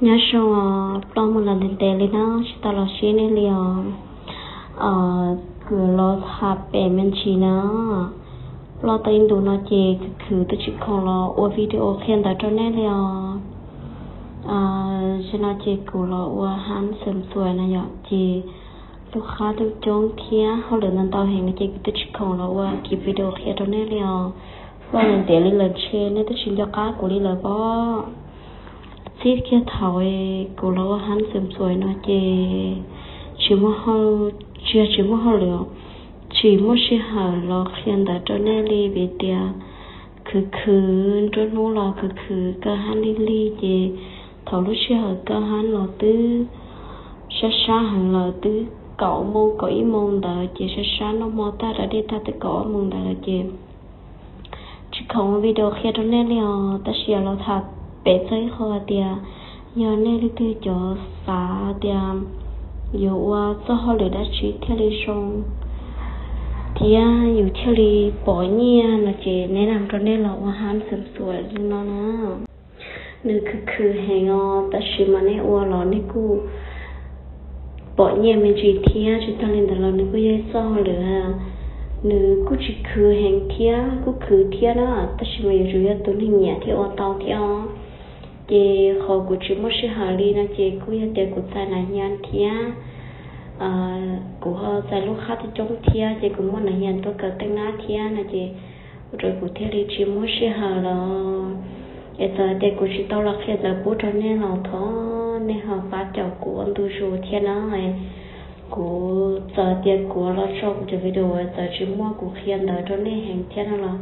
Nyob zoo os, ploj mus los ntev ntev li na, tsis tau los sib nej li os. Kuv los tham pem me ntsis na. Ploj tau ib ntus no ces khwv khwv twb tsis khoom los ua video qhia ntawv rau nej li os. Zaum no ces kuv los ua hab xeem xuas no yom, ces lub qab coob coob thiab hauj lwm ntau ntau heev no ces kuv twb tsis khoom los ua kiv video qhia rau nej li os. Ploj ntev ntev li lawm ntshe nej twb tsis nco qab kuv li lawm pob. Txij kiag thaum kuv los ua hab xeem xuas no ces tsis muaj, tsis yog tsis muaj hauj lwm, tsis muaj sij hawm los qhia ntawv rau nej li vim tias khwv khwv nruab hnub los khwv khwv kaw hab lig lig ces thaum lub sij hawm kaw hab los twb sab sab heev lawm, twb kaum moos kaum ib moos ntawd ces sab sab noj hmo tag da dej tag twb kaum ob moos ntawd lawm ces tsis khoom ua video qhia rau nej li os. Tab sis los tham pem txog ib qho hais tias yog nej leej twg cov xav tias yuav ua txoj hauj lwm dab tsi thiaj li zoo thiab yus thiaj li pom nyiaj no ces nej nam rau nej los ua hab xeem xuas li no na. Nws khwv khwv heev os, tab sis mas nej ua los nej kuj pom nyiaj me ntsis thiab, tsis tag li ntawd los nws kuj yog ib txoj hauj lwm. Nws kuj tsis khwv heev thiab kuj khwv thiab na, tab sis mas yuav tsum yog tus neeg nyiam thiaj ua tau thiab os. Ces qhov kuv tsis muaj sij hawm li no ces kuj yog tias kuv txais nas hias thiab kuv ho txais lub qab coob coob thiab ces kuv muaj nas hias tuaj kawm tej nab thiab no ces ua rau kuv thiaj li tsis muaj sij hawm los. Es txawm tias kuv tsis tau los qhia ntawv pub rau nej los thov nej ho pab caum kuv ua ntu zus thiab na. Kuv txawm tias kuv los tso kuv cov video txawm tsis muaj kuv qhia ntawv rau nej heev thiab no los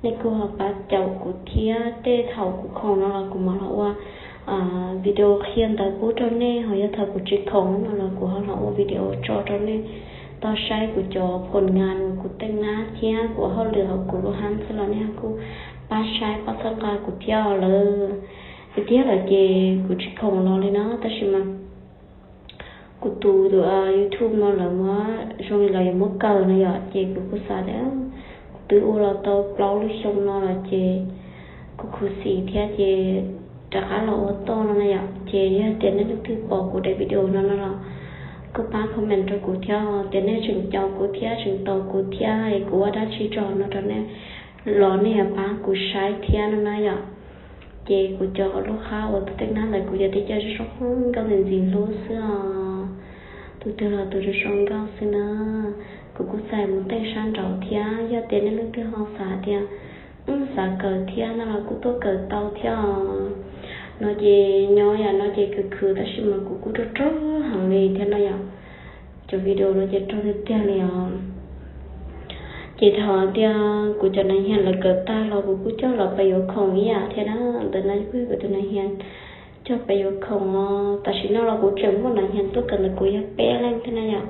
nej kuj ho pab caum kuv thiab. Tej thaum kuv khoom no los kuv mam los ua video qhia ntawv pub rau nej, ho yog thaum kuv tsis khoom no los kuv ho los ua video tso rau nej tau saib kuv cov phom ngas, kuv tej nab thiab kuv hauj lwm hauv kuv lub hab xwb los nej ho kuj pab saib pab txhawb nqa kuv thiab lawm. Tiag tiag lawm ces kuv tsis khoom los li no, tab sis mas kuv tus YouTube no lawv muab zoo li lawv yuav muab kaw no yom, ces kuv kuj xav tias kuv twb ua los tau plaub lub xyoo no lawm ces kuv khuv xim thiab ces rov qab los ua toj no na yom. Ces yog tias nej leej twg pom kuv daim video no no los kuj pab comment rau kuv thiab tias nej tseem caum kuv thiab tseem tos kuv thiab es kuv ua dab tsi tso no rau nej los nej yuav pab kuv saib thiab no na yom. Ces kuv cov lub qab uas tus tej nab ntawd kuv cov tib co zoo zoo nkauj ntxim ntxim hlub xwb os. Tus twg los tus zoo zoo nkauj xwb na. Kuv kuj txais mus teej sab nraud thiab, yog tias nej leej twg ho xav tias wb xav kawm thiab no los kuj tuaj kawm tau thiab os. No ces nyob yam no ces khwv khwv tab sis mas kuv kuj rog rog heev li thiab no yom. Cov video no ces rog tiag tiag li os. Ces thaum tias kuv cov nas hias lawv kawm tag los kuv kuj coj los pab yuav khoom ib yam thiab na. Ntawm no kuj yog kuv tus nas hias coj pab yuav khoom os. Tam sim no los kuv tseem muaj nas hias tuaj kawm ntawm kuv yog peb leej thiab na yom.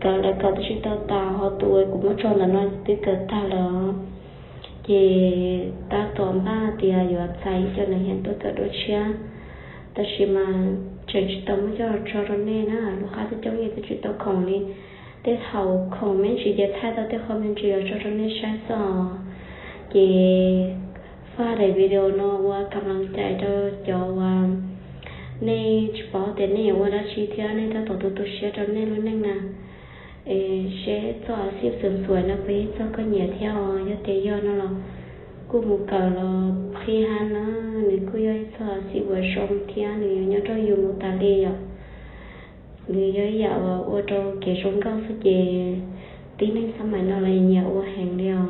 Kawm lawv kawm twb tsis tau tas, ho tus uas kuv muab tso ntawm no twb kawm tag lawm. Ces tab tom npaj tias yuav txais ib co nas hias tuaj kawm dua tshiab, tab sis mas tseem tsis tau muab coj los tso rau nej na, lub qab twb coob yeej twb tsis tau khoom li. Tej thaum khoom me ntsis ces thaij tau tej qho me ntsis los tso rau nej saib xwb os. Ces faj daim video no ua kam laj cais rau cov uas nej tsis paub tias nej yuav ua dab tsi thiab nej tab tom tu tu siab rau nej lub neej na. Es seb txoj a xij xeem xuas no puas yog ib txoj koj nyiam thiab os, yog tias yog no los kuj mus kawm los qhib hab na. Nws kuj yog ib txoj a xij uas zoo thiab nws yuav nyob rau yus mus tas li yom. Nws yog ib yam uas ua rau kev zoo nkauj xwb ces tib neeg xab maim no los nyiam ua heev li os.